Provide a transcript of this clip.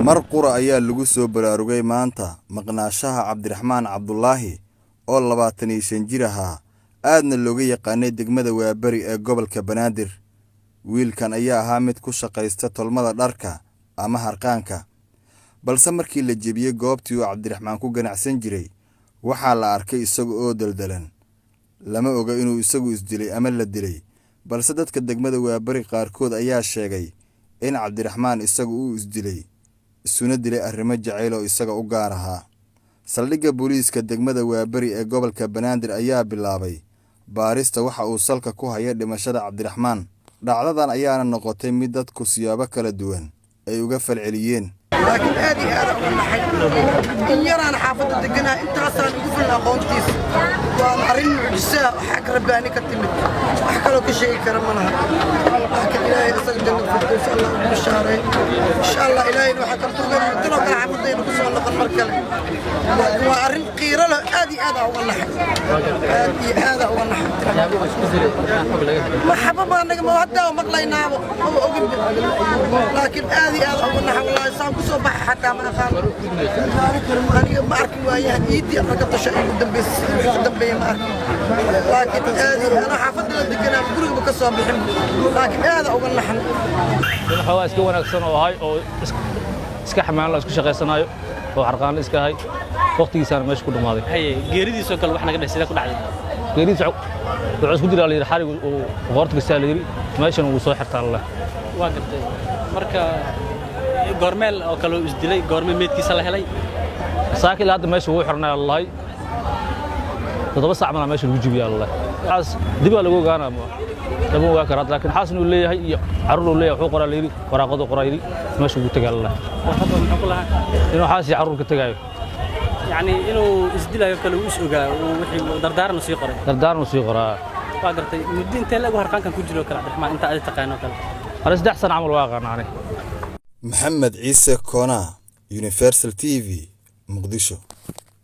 Mar qura ayaa lagu soo baraarugay maanta maqnaanshaha Cabdiraxmaan Cabdulaahi oo 25 jir ahaa, aadna looga yaqaanay degmada Waaberi ee gobolka Banaadir. Wiilkan ayaa ahaa mid ku shaqaysta tolmada dharka ama harqaanka, balse markii la jebiyey goobtii uu Cabdiraxmaan ku ganacsan jiray, waxaa la arkay isaga oo daldalan. Lama oga inuu isagu isdilay ama la dilay, balse dadka degmada Waaberi qaarkood ayaa sheegay in Cabdiraxmaan isagu uu isdilay, isuna dilay arrimo jacayl oo isaga u gaar ahaa. Saldhigga booliiska degmada Waaberi ee gobolka Banaadir ayaa bilaabay baarista waxa uu salka ku haya dhimashada Cabdiraxmaan. Dhacdadan ayaana noqotay mid dadku siyaabo kala duwan ay uga falceliyeen. Laakiin aad iyo aad uga naxay. In yaraan xaafadda deganaa, intaasaan ugu filan aqoontiisa. Waa arrin mucjisaa xag rabbaani ka timid, wax kaloo ka sheegi kara ma laha. Laakiin Ilaahay isaga jannad firdaws Allah ugu bishaaray, insha Allah. Ilaahayna waxaa ka tugan tanoo kale xaafadayna ku soo noqon mar kale. Laakiin waa arrin qiiro leh. Aad iyo aad uga naxay, aad iyo aad uga naxay. Maxaba baa naga ma haddaa maqlaynaabo, maba ogin. Laakiin aad iyo aad uga naxay, wallaahi. Saan ku soo baxay xataa ma aqaan aniga, ma arkin. Waayahan iidii ragga tasha ugu dambeysay, wixii ka dambeeya ma arkin. Laakiin aad iyo anaa xaafadda la deganaa, gurigaba ka soo bixin, laakiin aad uga naxan. Nin xoogaa iska wanaagsan oo ahay oo iska xamaalan, isku shaqaysanaayo oo xarqaanle iska ahay, waqtigiisaana meesha ku dhammaaday. Haye, geeridiisoo kale wax naga dheh, sidee ku dhacday? Geeridiis wuxuu isku dilaa la yidhi xarig uu qoorta gastaa la yidhi, meeshana wuu soo xirtaa leh. Waa gartay. Marka goormeel oo kale uu isdilay? Goorme meydkiisa la helay? Saaka ilaa hadda meesha wuu xirnaa lalahay. 7 saac mana meesha lagu jibiyaa lalahay. Xaas dib baa lagu ogaanaa, lama ogaan karaa, laakiin xaas inuu leeyahay iyo carruur uu leeyahay wuxuu qoraa la yidhi, waraaqadu qoraa yidhi, meesha ugu tegaa lalahay. Warqadda muxuu ku lahaa? Inuu xaas iyo carruur ka tegaayo. Yacni inuu isdilayo kale uu is ogaa, uu wixii dardaaran sii qoray. Dardaaran uu sii qoraa. Waa gartay. Muddo intee lagu harqaankan ku jiro kale Cabdiraxmaan, inta adi taqaano kale? Ani 3 sano camal waa aqaana ani. Maxamed Ciise Koonaa, Universal TV, Muqdisho.